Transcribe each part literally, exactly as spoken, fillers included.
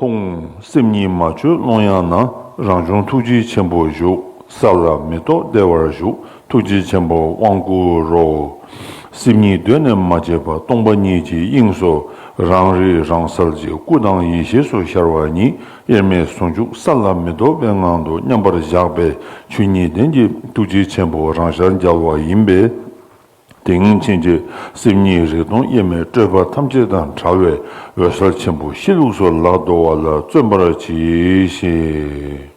ཧཱུྃ། སེམས་ཉིད་མ་བཅོས་ཀློང་ཡངས་ན། རང་བྱུང་ཐུགས་རྗེ་ཆེན་པོ་བཞུགས། ས་ལ་མེ་ཏོག་བདེ་བར་བཞུགས། ཐུགས་རྗེ་ཆེན་པོ་དབང་བསྐུར་རོ། སེམས་ཉིད་གདོད་ནས་མ་སྐྱེས་པ། སྟོང་པ་ཉིད་ཀྱི་དབྱིངས་སུ། རང་རིག་རང་གསལ་གྱི་སྐུ་དང་ཡེ་ཤེས་སུ་ཤར་བ་ཉིད། དབྱེར་མེད་ཟུང་འཇུག་ས་ལ་མེ་ཏོག་པའི་ངང་དུ་མཉམ་པར་བཞག་པས། ཆོས་ཉིད་ལྡན་གྱི་ཐུགས་རྗེ་ཆེན་པོ་རང་ཤར་མཇལ་བ་ཡིན་པས། དེ་ཉིད་ཕྱིན་ཆད་སེམས་ཉིད་རིག་སྟོང་དབྱེར་མེད་སྤྲོས་པ་ཐམས་ཅད་དང་བྲལ་བའི་འོད་གསལ་ཆེན་པོ་གཤིས་ལུགས་སུ་ལག་བཟློག་པ་ལ་བརྩོན་པར་གྱིས་ཤིག།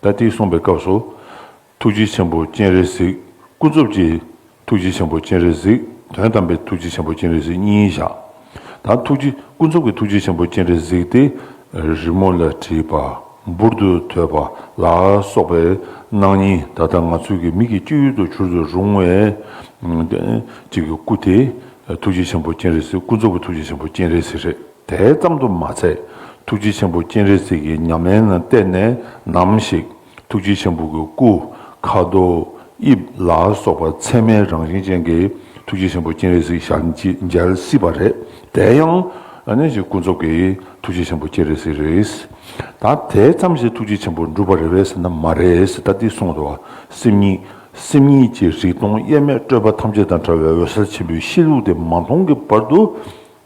ད་དེ་གསུངས་པའི་སྐབས་སུ། ཐུགས་རྗེ་ཆེན་པོ་སྤྱན་རས་གཟིགས། ཀུན་རྫོབ་ཀྱི་ཐུགས་རྗེ་ཆེན་པོ་སྤྱན་རས་གཟིགས། དོན་དམ་པའི་ཐུགས་རྗེ་ཆེན་པོ་སྤྱན་རས་གཟིགས་གཉིས་བཞག། ད་ཐུགས་རྗེ་ཀུན་རྫོབ་ཀྱི་ཐུགས་རྗེ་ཆེན་པོ་སྤྱན་རས་གཟིགས་དེ། རི་མོ་ལ་བྲིས་པ། འབུར་དུ་དོད་པ་ལ་སོགས་པའི་སྣང་བརྙན། ད་ལྟ་ང་ཚོའི་གི་མིག་གི་སྤྱི་ཡུལ་དུ་འགྱུར་དུ་རུང་བའི་ཅིག་གི་སྐུ་དེ། ཐུགས་རྗེ་ཆེན་པོ་སྤྱན་རས་གཟིགས། ཀུན་རྫོབ་ཀྱི་ཐུགས་རྗེ་ཆེན་པོ་སྤྱན་རས་གཟིགས་རེད། དེ་ཙམ་དུ་མ་ཚད། ཐུགས་རྗེ་ཆེན་པོ་སྤྱན་རས་གཟིགས་ཀྱི་ཉམས་ལེན་ལ་བརྟེན་ནས་ནམ་ཞིག་ཐུགས་རྗེ་ཆེན་པོ་གི་སྐུ། ཁ་དོག། དབྱིབས་ལ་སོགས་པ་ཚད་མའི་རང་བཞིན་ཅན་གྱི་ཐུགས་རྗེ་ཆེན་པོ་སྤྱན་རས་གཟིགས་ཞལ་མཇལ་སྲིད་པ་རེད། དེ་ཡང་ཨ་ནི་ཅིག་ཀུན་རྫོབ་ཀྱི་ཐུགས་རྗེ་ཆེན་པོ་སྤྱན་རས་གཟིགས་རེད། ད་དེ་ཙམ་ཞིག་ཐུགས་རྗེ་ཆེན་པོ་འགྲུབ་པ་རེད་པས་ཟེར་ན་མ་རེད་ཟེར། ད་འདི་གསུངས་འདུག་བ། སེམས་ཉིད། སེམས་ཉིད་ཀྱི་རིག་སྟོང་དབྱེར་མེད་སྤྲོས་པ་ཐམས་ཅད་དང་བྲལ་བའི་འོད་གསལ་ཆེན་པོའི་གཤིས་ལུགས་དེ་མ་མཐོང་གི་བར་དུ།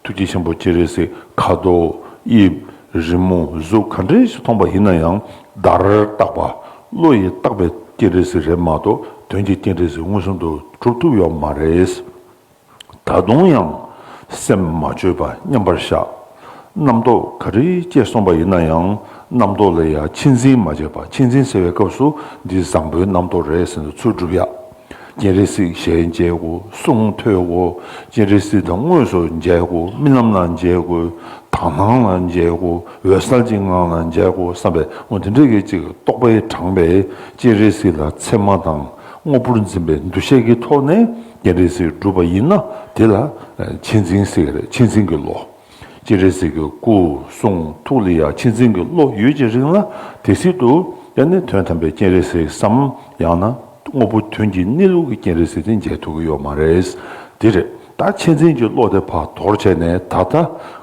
ཐུགས་རྗེ་ཆེན་པོ་སྤྱན་རས་གཟིགས་ཁ་དོག། དབྱིབས། རི་མོ། གཟུགས་ག་འདྲ་ཞིག་མཐོང་པ་ཡིན་ན་ཡང་བརྡར་བཏགས་པ། བློ་ཡིས་བཏགས་པའི་སྤྱན་རས་གཟིགས་རེད་མ་གཏོགས་དོན་གྱི་སྤྱན་རས་གཟིགས་མངོན་སུམ་དུ་གྲུབ་ཐུབ་ཡོད་མ་རེད། ད་དུང་ཡང་སེམས་མ་བཅོས་པ་མཉམ་པར་བཞག། རྣམ་རྟོག་ག་རེ་སྐྱེས་སོང་པ་ཡིན་ན་ཡང་རྣམ་རྟོག་ལ་ཡང་ཆེད་འཛིན་མ་བྱེད་པ། ཆེད་འཛིན་ཟེར་བའི་སྐབས་སུ་འདི་བཟང་པོའི་རྣམ་རྟོག་རེད་ཟེར་ནས་ཚུར་སྒྲུབ་ཡ། སྤྱན་རས་གཟིགས་ཞལ་མཇལ་དགོས། གསུང་ཐོས་དགོས། སྤྱན་རས་གཟིགས་དང་དངོས་སུ་མཇལ་དགོས། རྨི་ལམ་ལ་མཇལ་དགོས། དག་སྣང་ལ་མཇལ་དགོས། འོད་གསལ་གྱི་ངང་ལ་མཇལ་དགོས་བསམ་པའི་འོ་དེ་འདྲའི་གི་ཅིག་རྟོག་པས་དྲངས་པའི་སྤྱན་རས་གཟིགས་ལ་ཚད་མ་དང་དངོས་པོར་འཛིན་པའི་འདུ་ཤེས་ཀྱི་ཐོག་ནས་སྤྱན་རས་གཟིགས་སྒྲུབ་པ་ཡིན་ན་དེ་ལ་ཆེད་འཛིན་ཟེར་གི་རེད། ཆེད་འཛིན་གྱི་བློ། སྤྱན་རས་གཟིགས་ཀྱི་སྐུ་གསུང་ཐུགས་ལ་ཡང་ཆེད་འཛིན་གྱི་བློ་ཡོད་ཀྱི་རིང་ལ་དེ་སྲིད་དུ་ཡང་ནི་དོན་དམ་པའི་སྤྱན་རས་གཟིགས་སམ། ཡང་ན་དངོས་པོ་དོན་གྱི་གནས་ལུགས་ཀྱི་སྤྱན་རས་གཟིགས་དེ་མཇལ་ཐུབ་ཀྱི་ཡོད་མ་རེད། དེ་རེད། ད་ཆེད་འཛིན་གྱི་བློ་དེ་ཕར་དོར་བྱས་ནས་ད་ལྟ་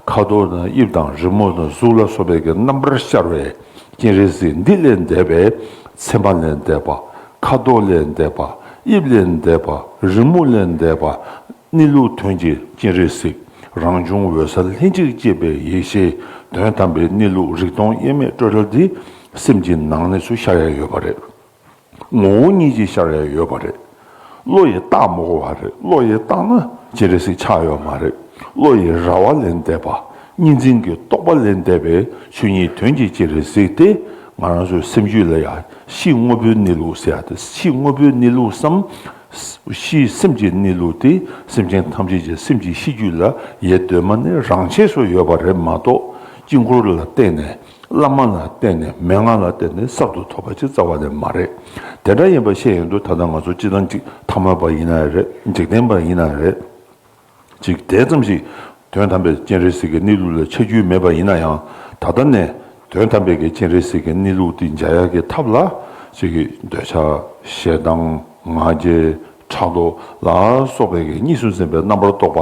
ཁ་དོག་དང་དབྱིབས་དང་རི་མོ་དང་གཟུགས་ལ་སོགས་པའི་གི་རྣམ་པར་ཤར་བའི་སྤྱན་རས་གཟིགས་འདི་ལས་འདས་པའི་ཚད་མ་ལས་འདས་པ། ཁ་དོག་ལས་འདས་པ། དབྱིབས་ལས་འདས་པ། རི་མོ་ལས་འདས་པ། གནས་ལུགས་དོན་གྱི་སྤྱན་རས་གཟིགས། རང་བྱུང་འོད་གསལ་ལྷན་ཅིག་སྐྱེས་པའི་ཡེ་ཤེས། དོན་དམ་པའི་གནས་ལུགས་རིག་སྟོང་དབྱེར་མེད་སྤྲོས་བྲལ་འདི་སེམས་ཀྱི་ནང་གནས་སུ་ཤར་ཡ་ཡོད་པ་རེད། ངོ་བོ་ཉིད་ཀྱིས་ཤར་ཡ་ཡོད་པ་རེད། བློ་ཡིས་བཏགས་མི་དགོས་པ་རེད། བློ་ཡིས་བཏགས་ན་སྤྱན་རས་གཟིགས་ཆགས་ཡོད་མ་རེད། བློ་ཡི་ར་བ་ལས་འདས་པ། གཉིས་འཛིན་གྱི་རྟོག་པ་ལས་འདས་པའི་ཆོས་ཉིད་དོན་གྱི་སྤྱན་རས་གཟིགས་དེ་ང་རང་ཚོའི་སེམས་རྒྱུད་ལ་ཡང་གཤིས་དངོས་པོའི་གནས་ལུགས་ཟེར་ཡ་དེ། གཤིས་དངོས་པོའི་གནས་ལུགས་སམ། གཤིས་སེམས་ཀྱི་གནས་ལུགས་དེ་སེམས་ཅན་ཐམས་ཅད་ཀྱི་སེམས་ཀྱི་གཤིས་རྒྱུད་ལ་ཡེ་གདོད་མ་ནས་རང་ཆས་སུ་ཡོད་པ་རེད་མ་གཏོགས་དཀྱིལ་འཁོར་ལ་བརྟེན་ནས། བླ་མ་ལ་བརྟེན་ནས། མན་ངག་ལ་བརྟེན་ནས་གསར་དུ་ཐོབ་པ་ཅིག་རྩ་བ་ནས་མ་རེད། དེ་འདྲ་ཡིན་པ་ཤེས་ཡོང་དུས་ད་ལྟ་ང་ཚོ་སྤྱིར་བཏང་ཅིག་ཐ་མལ་པ་ཡིན་ན་རེད། འཇིག་རྟེན་པ་ཡིན་ན་རེད། ཅིག་དེ་ཙམ་ཞིག་དོན་དམ་པའི་སྤྱན་རས་གཟིགས་ཀྱི་གནས་ལུགས་ལ་ཆ་རྒྱུས་མེད་པ་ཡིན་ན་ཡང་ད་ལྟ་ནས་དོན་དམ་པའི་གི་སྤྱན་རས་གཟིགས་ཀྱི་གནས་ལུགས་དེ་མཇལ་ཡག་གི་ཐབས་ལ་ཅིག་གི་འདོད་ཆགས་ཞེ་སྡང་ང་རྒྱལ། ཕྲག་དོག་ལ་སོགས་པའི་གི་གཉིས་སུ་འཛིན་པའི་རྣམ་པར་རྟོག་པ།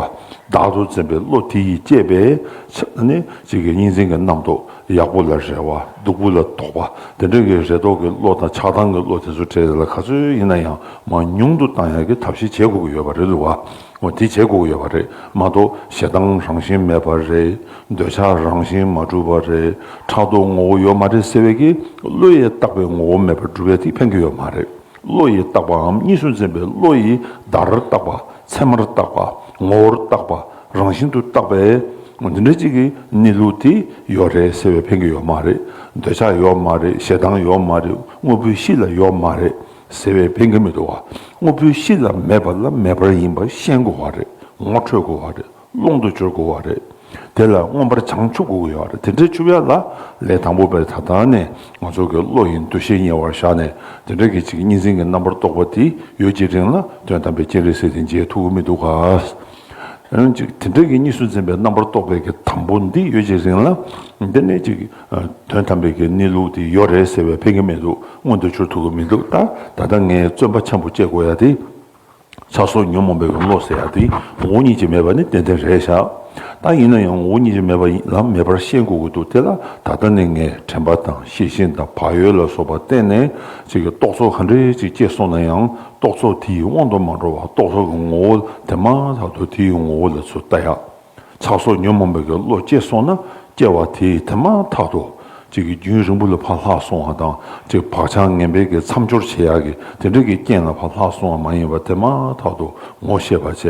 བདག་ཏུ་འཛིན་པའི་བློ་དེ་ཡིས་བསྐྱེད་པའི་ཆ་ནི་གཅིག་གི་གཉིས་འཛིན་གྱི་རྣམ་རྟོག་ཡག་པོ་ལ་རེ་བ། སྡུག་པོ་ལ་དོགས་པ། དེ་འདྲ་གི་རེ་དོགས་ཀྱི་བློ་དང་ཆགས་སྡང་གི་བློ་དེ་ཚོ་བྲལ་ལ་ག་ཚོད་ཡིན་ན་ཡང་མར་ཉུང་དུ་བཏང་ཡག་གི་ཐབས་ཤེས་བྱེད་དགོས་ཀྱི་ཡོད་པ་རེད་འདུག་བ། འོ་དེ་བྱེད་དགོས་ཀྱི་ཡོད་པ་རེད་མ་གཏོགས་ཞེ་སྡང་རང་བཞིན་མེད་པ་རེད། འདོད་ཆགས་རང་བཞིན་མ་གྲུབ་པ་རེད། ཕྲག་དོག་ངོ་བོ་ཡོད་མ་རེད་ཟེར་བའི་གི་བློ་ཡིས་བཏགས་པའི་ངོ་བོ་མེད་པར་སྒྲུབ་ཡག་དེ་ཕན་གྱི་ཡོད་མ་རེད། བློ་ཡིས་བཏགས་པའམ་གཉིས་སུ་འཛིན་པའི་བློ་ཡིས་བརྡར་བཏགས་པ། ཚད་མར་བཏགས་པ། ངོ་བོར་བཏགས་པ། རང་བཞིན་དུ་བཏགས་པའི་འདི་འདྲ་གཅིག་གི་གནས་ལུགས་དེ་ཡོད་རེད་ཟེར་བས་ཕན་གྱི་ཡོད་མ་རེད། འདོད་ཆགས་ཡོད་མ་རེད། ཞེ་སྡང་ཡོད་མ་རེད། དངོས་པོའི་གཤིས་ལ་ཡོད་མ་རེད་ཟེར་བས་ཕན་གྱི་མི་འདུག་བ། དངོས་པོའི་གཤིས་ལ་མེད་པ་ལ་མེད་པར་ཡིན་པ་ཤེས་དགོས་བ་རེད། ངོ་འཕྲོད་དགོས་བ་རེད། ཀློང་དུ་སྦྱོར་དགོས་བ་རེད། དེ་ལ་མངོན་པར་བྱང་ཆུབ་དགོས་ཀྱི་ཡོད་རེད། དེ་འདྲའི་ཆུབ་ཡག་ལ་ལས་དང་པོ་པའི་ད་ལྟ་ནས་ང་ཚོ་གི་བློ་ཡི་འདུ་ཤེས་ཉེ་བར་བཞག་ནས་དེ་འདྲ་གི་ཅིག་གཉིས་འཛིན་གྱི་རྣམ་པར་རྟོག་པ་དེ་ཡོད་ཀྱི་རིང་ལ་དོན་དམ་པའི་སྤྱན་རས་གཟིགས་དེ་མཇལ་ཐུབ་ཀྱི་མི་འདུག་ག། ཡང་ཅིག་དེ་འདྲ་གི་གཉིས་སུ་འཛིན་པའི་རྣམ་པར་རྟོག་པའི་གི་དང་པོ་འདི་ཡོད་ཀྱི་རིང་ལ་འདི་ནས་ཅིག་དོན་དམ་པའི་གི་གནས་ལུགས་དེ་ཡོད་རེད་ཟེར་བའི་ཕན་གྱི་མི་འདུག་མངོན་དུ་གྱུར་ཐུབ་ཀྱི་མི་འདུག་ད་ད་ལྟ་ངས་བརྩོན་པ་ཆེན་པོ་བྱེད་དགོས་ཡག་དེ། ཆགས་སོགས་ཉོན་མོངས་པའི་བློ་ཟེར་ཡག་དེ་ངོ་བོ་ཉིད་ཀྱིས་མེད་པ་ནི་ཏན་ཏན་རེད་ཤག། ད་ཡིན་ན་ཡང་ངོ་བོ་ཉིད་ཀྱིས་མེད་པ་ཡིན་ལ་མེད་པར་ཤེས་དགོས་ཀྱི་འདུག་དེ་ལ་ད་ལྟ་ནས་ངས་དྲན་པ་དང་ཤེས་བཞིན་དང་བག་ཡོད་ལ་སོགས་པ་བརྟེན་ནས་ཅིག་གི་རྟོག་ཚོགས་ག་འདྲས་ཅིག་སྐྱེས་སོང་ན་ཡང་རྟོག་ཚོགས་དེའི་དབང་དུ་མ་འགྲོ་བར་རྟོག་ཚོགས་ཀྱི་ངོ་བོ་དེ་མ་ཐག་ཏུ་དེའི་ངོ་བོ་ལ་ཚུར་ལྟ་ཡག་ཆགས་སོགས་ཉོན་མོངས་པའི་གི་བློ་སྐྱེས་སོང་ན་སྐྱེ་བ་དེའི་དེ་མ་ཐག་ཏུ་ཅིག་གི་རྒྱུན་རིང་པོ་ལ་ཕར་ལྷག་སོང་བ་དང་ཅིག་བག་ཆགས་ངན་པའི་གི་མཚམས་སྦྱོར་བྱེད་ཡག་གི་དེ་འདྲ་གི་རྐྱེན་ལ་ཕར་ལྷག་སོང་བ་མ་ཡིན་པ་དེ་མ་ཐག་ཏུ་ངོ་ཤེས་པ་བྱས་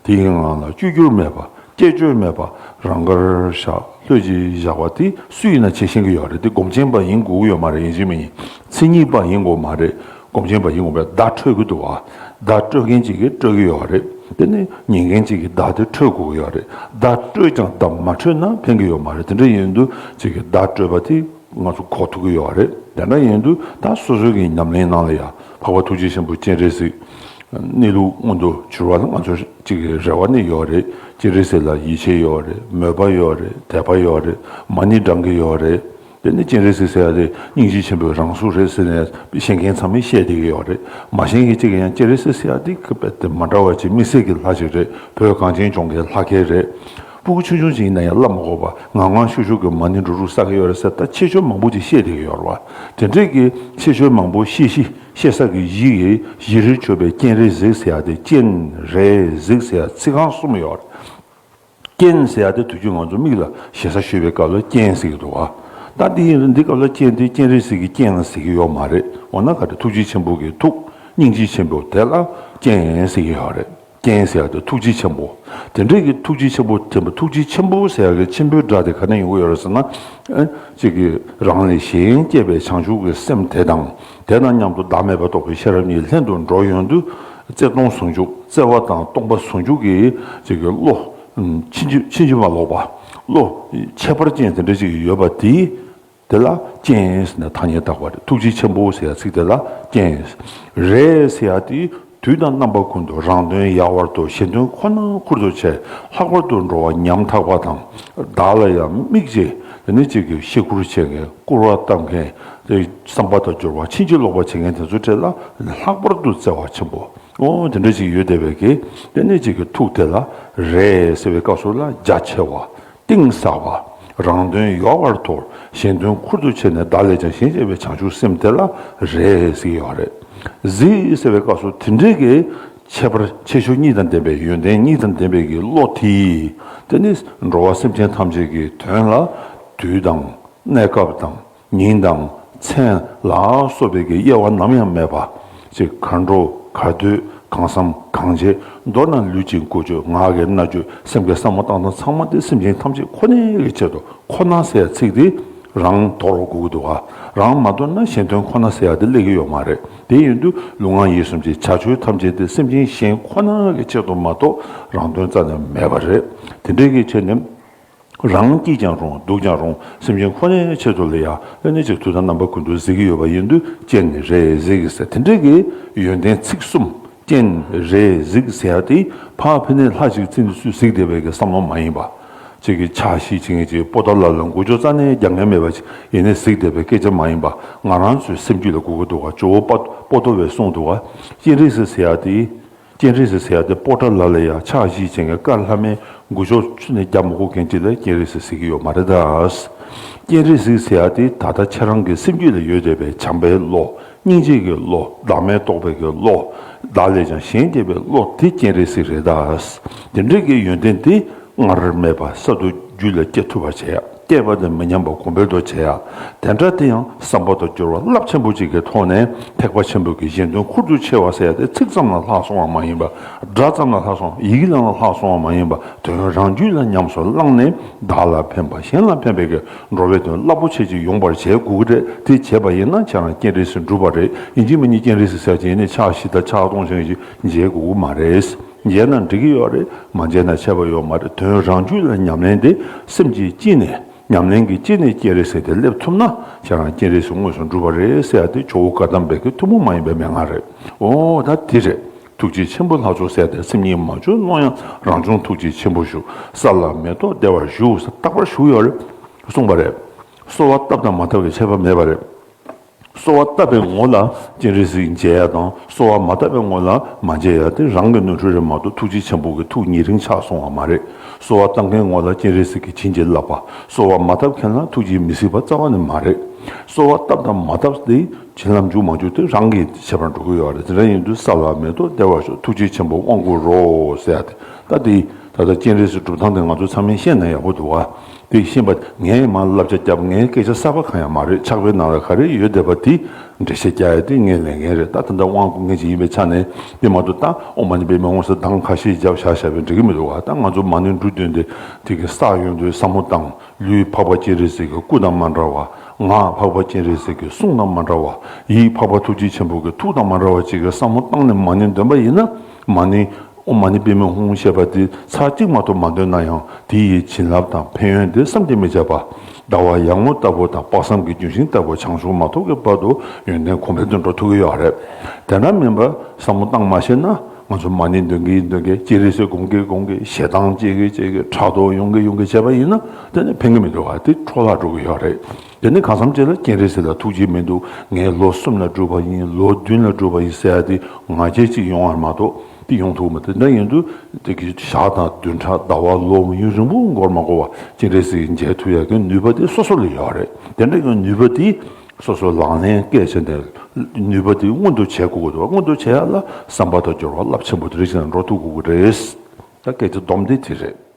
དེའི་ངང་ལ་བཅོས་བསྒྱུར་མེད་པ་བསྐྱེད་བཅོས་མེད་པ་རང་དགར་བཞག་ལྷོད་ཀྱིས་བཞག་པ་དེ་སུ་ཡིན་ན་བྱེད་ཤེས་ཀྱི་ཡོད་རེད། དེ་སྒོམ་ཆེན་པ་ཡིན་དགོས་ཀྱི་ཡོད་མ་རེད། ཡིན་གཅིག་མིན་གཅིག་མཚན་ཉིད་པ་ཡིན་དགོས་མ་རེད། སྒོམ་ཆེན་པ་ཡིན་དགོས་པས་བརྡ་འཕྲོད་ཀྱི་འདུག་བ། བརྡ་སྤྲོད་མཁན་གཅིག་གིས་སྤྲོད་ཀྱི་ཡོད་རེད། དེ་ནས་ཉན་མཁན་གཅིག་གིས་བརྡ་དེ་འཕྲོད་དགོས་ཀྱི་ཡོད་རེད། བརྡ་སྤྲོད་ཀྱང་བརྡ་མ་འཕྲོད་ན་ཕན་གྱི་ཡོད་མ་རེད། དེ་འདྲ་ཡིན་དུས་གཅིག་གིས་བརྡ་སྤྲོད་པ་དེ་ང་ཚོ་གོ་ཐུབ་ཀྱི་ཡོད་རེད། དེ་འདྲ་ཡིན་དུས་ད་སོ་སོའི་གི་ཉམས་ལེན་ནང་ལ་ཡང་འཕགས་པ་ཐུགས་རྗེ་ཆེན་པོ་སྤྱན་རས་གཟིགས་གནས་ལུགས་མངོན་དུ་གྱུར་བ་ལ་ང་ཚོ་གཅིག་གི་རེ་བ་ནི་ཡོད་རེད། སྤྱན་རས་གཟིགས་ལ་ཡིད་ཆེས་ཡོད་རེད། མོས་པ་ཡོད་རེད། དད་པ་ཡོད་རེད། མ་ཎི་བགྲང་གི་ཡོད་རེད། དེ་ནི་སྤྱན་རས་གཟིགས་ཟེར་ཡ་དེ་སྙིང་རྗེ་ཆེན་པོའི་རང་གཟུགས་རེད་ཟེར་ནས་ཤེས་མཁན་ཚང་མས་བཤད་བསྡད་ཀྱི་ཡོད་རེད། མ་ཤེས་མཁན་གཅིག་གིས་ཡང་སྤྱན་རས་གཟིགས་ཟེར་ཡ་དེ་གི་དཔེ་དེ་མ་འདྲ་བ་ཅིག་དམིགས་བསལ་གྱི་ལྷ་ཅིག་རེད། བོད་གངས་ཅན་ལྗོངས་ཀྱི་ལྷ་སྐལ་རེད། སྤུ་གུ་ཆུང་ཆུང་ཅིག་ཡིན་ན་ཡང་བསླབ་མ་དགོས་པ་ངང་ངང་ཤུགས་ཤུགས་ཀྱིས་མ་ཎི་འགྲོ་དྲུག་བསགས་ཀྱི་ཡོད་རེད་ཟེར། ད་ཆེ་ཆུང་མང་པོ་ཅིག་བཤད་བསྡད་ཀྱི་ཡོད་རེད་བ། དེ་འདྲས་ཀྱི་ཆེ་ཆུང་མང་པོ་བཤད་གཞི་བཤད་ས་གི་གཞི་ཡི་གཞི་རུ་གྱུར་པའི་སྤྱན་རས་གཟིགས་ཟེར་ཡ་དེ་སྤྱན་རས་གཟིགས་ཟེར་ཡ་ཚིག་རྐང་གསུམ་ཡོད་རེད། སྤྱན་ཟེར་ཡ་དེ་དུས་རྒྱུན་ང་ཚོ་མིག་ལ་ཞེ་ས་ཞུས་པའི་སྐབས་ལ་སྤྱན་ཟེར་གྱི་འདུག་བ། ད་འདི་ཡིན་འདི་སྐབས་ལ་སྤྱན་དེ་སྤྱན་རས་གཟིགས་ཀྱི་སྤྱན་ལ་ཟེར་གྱི་ཡོད་མ་རེད། འོ་ན་ག་དེ་ཐུགས་རྗེ་ཆེན་པོ་གི་ཐུགས་སྙིང་རྗེ་ཆེན་པོ་དེ་ལ་སྤྱན་ཟེར་གྱི་ཡོད་རེད། སྤྱན་ཟེར་ཡ་དེ་ཐུགས་རྗེ་ཆེན་པོ། དེ་འདྲའི་གི་ཐུགས་རྗེ་ཆེན་པོ་དེ་ཐུགས་རྗེ་ཆེན་པོ་ཟེར་ཡ་གི་ཆེན་པོའི་སྒྲ་དེ་ག་ནས་ཡོང་གི་ཡོད་རེད་ཟེར་ན། ཨ་གཅིག་གི་རང་ལས་གཞན་སྐྱེས་པའི་བྱང་ཆུབ་ཀྱི་སེམས་དེ་དང་དེ་དང་མཉམ་དུ་བདག་མེད་པ་རྟོགས་པའི་ཤེས་རབ་གཉིས་ལྷན་དུ་འགྲོགས་ཡོང་དུས་བརྩེ་གདུང་ཟུང་འཇུག་བརྩེ་བ་དང་སྟོང་པ་ཟུང་འཇུག་གི་གཅིག་གི་བློ། ཨུམ། ཕྱིན་ཅི་ཕྱིན་ཅི་མ་ལོག་པ། བློ་ཁྱད་པར་ཅན་དེ་འདྲ་ཅིག་ཡོད་པ་དེ། དེ་ལ་སྤྱན་ཟེར་ནས་ཐ་སྙད་བཏགས་པ་རེད། ཐུགས་རྗེ་ཆེན་པོ་ཟེར་ཡ་ཚིག་དེ་ལ་སྤྱན། རས་ཟེར་ཡ་དེ་དུས་དང་རྣམ་པ་ཀུན་ཏུ་རང་དོན་ཡལ་བར་དུ་གཞན་དོན་ཁོ་ན་ཁུར་དུ་ཆེ་ལྷག་པར་དུ་འགྲོ་བ་ཉམ་ཐག་པ་དང་བདག་ལ་ཡང་དམིགས་བྱས་དེ་ནི་གཅིག་གི་ཤི་ཁུར་བྱེད་མཁན་སྐུར་བ་བཏབ་མཁན་དེ་བསམ་པ་དང་སྦྱོར་བ་ཕྱིན་ཅི་ལོག་པ་བྱེད་མཁན་དེ་ཚོ་གྲས་ལ་ལྷག་པར་དུ་བརྩེ་བ་ཆེན་པོ། ཨོ་དེ་འདྲ་ཅིག་ཡོད་བསྡད་པའི་གི་དེ་ནས་ཅིག་གི་ཐུགས་དེ་ལ་རས་ཟེར་བའི་སྐབས་སུ་ལ་རྒྱ་ཆེ་བ་གཏིང་ཟབ་པ་རང་དོན་ཡལ་བར་དོར་གཞན་དོན་ཁུར་དུ་ཆེ་ནས་བདག་ལས་ཀྱང་གཞན་གཅེས་པའི་བྱང་ཆུབ་སེམས་དེ་ལ་རས་ཟེར་གྱི་ཡོད་རེད། གཟིགས་ཟེར་བའི་སྐབས་སུ་དེ་འདྲའི་གི་ཁྱད་པར་ཆེ་ཆུང་གཉིས་དང་ལྡན་པའི་ཡོན་ཏན་གཉིས་དང་ལྡན་པའི་གི་བློ་དེས་དེ་ནི་འགྲོ་བ་སེམས་ཅན་ཐམས་ཅད་ཀྱི་དོན་ལ་དུས་དང་གནས་སྐབས་དང་། ཉིན་དང་མཚན་ལ་སོགས་པའི་གི་དབྱེ་བ་ནམ་ཡང་མེད་པ། ཅིག་གར་འགྲོ་གར་སྡོད་གང་བསམ་གང་བྱེད། མདོར་ན་ལུས་ཀྱི་འགུལ་སྐྱོད་ངག་གི་སྨྲ་བརྗོད་སེམས་ཀྱི་བསམ་བློ་བཏང་སྟངས་ཚང་མ་དེ་སེམས་ཅན་ཐམས་ཅད་ཁོ་ནའི་གི་ཆེད་དུ་ཁོ་ན་ཟེར་ཡ་ཚིག་དེ་རང་དོར་དགོས་ཀྱི་འདུག་ག་རང་མ་དོར་ན་གཞན་དོན་ཁོ་ན་ཟེར་ཡ་དེ་སླེབས་ཀྱི་ཡོད་མ་རེད། དེ་ཡིན་དུས་ལུས་ངག་ཡིད་གསུམ་གྱི་བྱ་སྤྱོད་ཐམས་ཅད་དེ་སེམས་ཅན་གཞན་ཁོ་ན་གི་ཆེད་དུ་མ་གཏོགས་རང་དོན་རྩ་ནས་མེད་པ་རེད། དེ་འདྲའི་གི་ཆེད་ནས། རང་སྐྱིད་ཀྱང་རུང་སྡུག་ཀྱང་རུང་སེམས་ཅན་ཁོ་ནའི་ཆེད་དུ་ལ་ཡ་ཨེ་ནི་ཅིག་དུས་དང་རྣམ་པ་ཀུན་ཏུ་གཟིགས་ཀྱི་ཡོད་པ་ཡིན་དུས་སྤྱན་རས་གཟིགས་ཟེར་དེ་འདྲའི་གི་ཡོན་ཏན་ཚིག་གསུམ་སྤྱན་རས་གཟིགས་ཟེར་ཡ་དེ་ཕར་ཕྱིན་ནས་ལྷ་ཅིག་བཙལ་ནས་སུས་གཟིགས་བསྡད་པའི་གི་བསམ་བློ་མ་ཡིན་པ། ཅིག་གི་ཕྱག་བཞེས་བྱེད་མཁན་ཅིག་པོ་ཏཱ་ལ་ལ་འགུལ་སྐྱོད་རྩ་ནས་རྒྱག་མཁན་མེད་པ་ཅིག་ཡིན་ནས་གཟིགས་བསྡད་པའི་སྐད་ཆ་མ་ཡིན་པ་ང་རང་ཚོའི་སེམས་རྒྱུད་ལ་གོ་གི་འདུག་ག་ཇོ་བོ་པོ་ཏོ་བས་གསུངས་འདུག་ག་སྤྱན་རས་གཟིགས་ཟེར་ཡ་དེ། སྤྱན་རས་གཟིགས་ཟེར་ཡ་དེ་པོ་ཏཱ་ལ་ལ་ཡ་ཕྱག་བཞེས་བྱེད་མཁན་ཀར་ལྷ་མོའི་འགུལ་སྐྱོད་ཚུར་ནས་རྒྱག་མ་དགོས་མཁན་ཅིག་ལ་སྤྱན་རས་གཟིགས་ཟེར་གྱི་ཡོད་མ་རེད་ད། སྤྱན་རས་གཟིགས་ཟེར་ཡ་དེ་ད་ལྟ་ཁྱེད་རང་གི་སེམས་རྒྱུད་ལ་ཡོད་བསྡད་པའི་བྱམས་པའི་བློ་སྙིང་རྗེ་གི་བློ་བདག་མེད་རྟོགས་པའི་གི་བློ་བདག་ལས་ཀྱང་གཞན་གཅེས་པའི་བློ་དེ་སྤྱན་རས་གཟིགས་རེད་ད། དེ་འདྲའི་གི་ཡོན་ཏན་དེ་སྔར་མེད་པ་གསར་དུ་རྒྱུད་ལ་སྐྱེ་ཐུབ་པ་བྱེད་ཡ། སྐྱེས་པ་དེ་མི་ཉམས་པ་གོང་འཕེལ་དུ་བྱེད་ཡ། དེ་འདྲ་དེ་ཡང་བསམ་པ་དང་སྦྱོར་བ་རླབས་ཆེན་པོ་ཅིག་གི་ཐོག་ནས་ཐེག་པ་ཆེན་པོ་གི་གཞན་དོན་ཁུར་དུ་ཆེ་བ་ཟེར་ཡ་དེ་ཚིག་ཙམ་ལ་ལྷག་སོང་བ་མ་ཡིན་པ། སྒྲ་ཙམ་ལ་ལྷག་སོང་ཡི་གེ་ལ་ལྷག་སོང་བ་མ་ཡིན་པ་དོན་རང་རྒྱུད་ལ་ཉམས་སུ་བླངས་ནས་བདག་ལ་ཕན་པ་གཞན་ལ་ཕན་པའི་གི་འགྲོ་བའི་དོན་རླབས་པོ་ཆེ་ཅིག་ཡོང་བར་བྱེད་དགོས་ཀྱི་རེད། དེ་བྱས་པ་ཡིན་ན་ཁྱེད་རང་སྤྱན་རས་གཟིགས་འགྲུབ་པ་རེད། ཡིན་གཅིག་མིན་གཉིས་སྤྱན་རས་གཟིགས་ཟེར་གྱི་ཡིན་ནས་ཕྱག་བཞི་དང་ཕྱག་སྟོང་བྱེད་མཁན་ཅིག་མཇལ་དགོས་ཀྱི་མ་རེད། མཇལ་ན་འགྲིག་གི་ཡོད་རེད། མ་མཇལ་ན་ཁྱད་པར་ཡོད་མ་རེད། དོན་རང་རྒྱུད་ལ་ཉམས་ལེན་དེ་སེམས་ཀྱི་དཀྱིལ་ནས་ཉམས་ལེན་གྱི་དཀྱིལ་ནས་སྤྱན་རས་གཟིགས་དེ་སླེབས་ཐུབ་ན་ཁྱེད་རང་སྤྱན་རས་གཟིགས་དངོས་སུ་འགྲུབ་པ་རེད་ཟེར་ཡ་དེ་ཇོ་བོ་བཀའ་གདམས་པའི་གི་ཐུན་མོང་མ་ཡིན་པའི་མན་ངག་རེད། འོ་ད་དེ་རེད། ཐུགས་རྗེ་ཆེན་པོ་ལྷ་ཚོགས་ཟེར་ཏེ་སེམས་ཉིད་མ་བཅོས་ཀློང་ཡངས་རང་བྱུང་ཐུགས་རྗེ་ཆེན་པོ་ཞུ། ས་ལ་མེ་ཏོག་བདེ་བར་བཞུགས་ཟེར་རྟག་པར་བཞུགས་ཡོད་རེད། གསུངས་པ་རེད། གསོལ་བ་བཏབ་དང་མ་བཏབ་ཀྱི་ཁྱད་པར་མེད་པ་རེད། གསོལ་བ་བཏབ་པའི་ངོ་ལ་སྤྱན་རས་གཟིགས་མཇལ་ཡ་དང་། གསོལ་བ་མ་བཏབ་པའི་ངོ་ལ་མ་མཇལ་ཡ་དེ་རང་གི་ནོར་འཁྲུལ་རེད་མ་གཏོགས། ཐུགས་རྗེ་ཆེན་པོ་གི་ཐུགས་ཉེ་རིང་ཆགས་སོང་བ་མ་རེད། གསོལ་བ་བཏབ་མཁན་ངོ་ལ་སྤྱན་རས་གཟིགས་ཀྱིས་བྱིན་གྱིས་བརླབས་པ། གསོལ་བ་མ་བཏབ་མཁན་ལ་ཐུགས་རྗེས་མི་གཟིགས་པ་རྩ་བ་ནས་མ་རེད། གསོལ་བ་བཏབ་དང་མ་བཏབ་དེ་བྱིན་རླབས་འཇུག་མ་འཇུག་དེ་རང་གི་ཁྱད་པར་འགྲོ་གི་ཡོད་རེད། དེ་འདྲ་ཡིན་དུས་ས་ལ་མེ་ཏོག་བདེ་བར་ཤོག་ཐུགས་རྗེ་ཆེན་པོ་དབང་བསྐུར་རོ་ཟེར་ཡ་དེ། ད་དེ་ད་ལྟ་སྤྱན་རས་གཟིགས་སྒྲུབ་སྟངས་དེ་ང་ཚོ་ཚང་མས་ཤེས་ན་ཡག་པོ་འདུག་བ། དེ་ཤེས་པ་ངས་མར་བསླབ་བྱ་བརྒྱབ། ངས་སྐད་ཆ་གསར་པ་གང་ཡང་མ་རེད། ཕྱག་དཔེའི་ནང་ལ་ག་རེ་ཡོད་བསྡད་པ་དེ་འགྲེལ་བཤད་རྒྱག་ཡ་དེ་ངའི་ལས་འགན་རེད། ད་ད་ལྟ་དབང་བསྐུར་མཁན་ཅིག་ཡིན་པའི་ཆ་ནས་དེ་མ་གཏོགས། ད་ཨོཾ་མ་ཎི་པདྨེ་ཧཱུྃ་ཟེར་གདངས་ཁ་ཤས་བརྒྱབ་བཞག་བཞག་པས་འགྲིག་གི་མི་འདུག་བ། ད་ང་ཚོ་མ་ཎི་འབྲུ་བདུན་དེ་དེ་གི་བསགས་ཡོང་དུས་བསམ་བློ་བཏང་། ལུས་འཕགས་པ་སྤྱན་རས་གཟིགས་ཀྱི་སྐུ་དང་མ་འདྲ་བ། ངག་འཕགས་པ་སྤྱན་རས་གཟིགས་ཀྱི་གསུང་དང་མ་འདྲ་བ། ཡིད་འཕགས་པ་ཐུགས་རྗེ་ཆེན་པོ་གི་ཐུགས་དང་མ་འདྲ་བ་ཅིག་གི་བསམ་བློ་བཏང་ནས་མ་ཎི་འདོན་པ་ཡིན་ན། མ་ཎི་ཨོཾ་མ་ཎི་པདྨེ་ཧཱུྃ་ཞེས་པ་དེ་ཚར་གཅིག་མ་གཏོགས་མ་འདོན་ན་ཡང་། དེ་ཡི་བྱིན་རླབས་དང་ཕན་ཡོན་དེ་བསམ་གྱིས་མི་ཁྱབ་པ། ཟླ་བ་ཡར་ངོ་ལྟ་བུ་དང་དཔག་བསམ་གྱི་ལྗོན་ཤིང་ལྟ་བུ་བྱང་ཆུབ་མ་ཐོབ་ཀྱི་བར་དུ་ཡོན་ཏན་གོང་འཕེལ་དུ་འགྲོ་ཐུབ་ཀྱི་ཡོད་རེད། དེ་འདྲ་མིན་པར་བསམ་བློ་བཏང་མ་ཤེས་ན། ང་ཚོ་མ་ཎི་འདོན་གྱིན་འདོན་གྱིན། སྤྱན་རས་གཟིགས་སྒོམ་གྱིན་སྒོམ་གྱིན། ཞེ་སྡང་སྐྱེ་གིན་སྐྱེ་གིན། ཕྲག་དོག་ཡོང་གིན་ཡོང་གིན་བྱས་པ་ཡིན་ན། དེ་ནི་ཕན་གྱི་མི་འདུག་བ། དེ་འཕྲོ་བརླག་འགྲོ་གི་ཡོད་རེད། དེ་ནི་གང་འཚམ་ཅིག་ལ་སྤྱན་རས་གཟིགས་ལ་ཐུགས་རྗེ་མི་འདུག་ངས་ལོ་གསུམ་ལ་སྒྲུབ་པ་ཡིན། ལོ་བདུན་ལ་སྒྲུབ་པ་ཡིན་ཟེར་ཡ་དེ་ང་རྒྱལ་ཅིག་ཡོང་བ་མ་གཏོགས། དེ་ཡོང་ཐུབ་མ། དེ་འདྲ་ཡིན་དུས་དེ་གི་ཞག་དང་བདུན་ཕྲག་ཟླ་བ་ལོ་ཡུན་རིང་པོ་འགོར་མ་དགོས་པ་སྤྱན་རས་གཟིགས་མཇལ་ཐུབ་ཡ་གི་ནུས་པ་དེ་སོ་སོ་ལ་ཡོད་རེད། དེ་འདྲ་གི་ནུས་པ་དེ་སོ་སོ་ལག་ལེན་བཀལ་བྱས་ནས་ནུས་པ་དེ་མངོན་དུ་བྱེད་དགོས་ཀྱི་འདུག་མངོན་དུ་བྱེད་ཡ་ལ་བསམ་པ་དང་སྦྱོར་བ་རླབས་ཆེན་པོ་དེ་རིགས་ཤིག་ལ་འགྲོ་ཐུབ་དགོས་ཀྱི་རེད། ད་སྐད་ཆ་སྡོམ་དེ་དེ་རེད།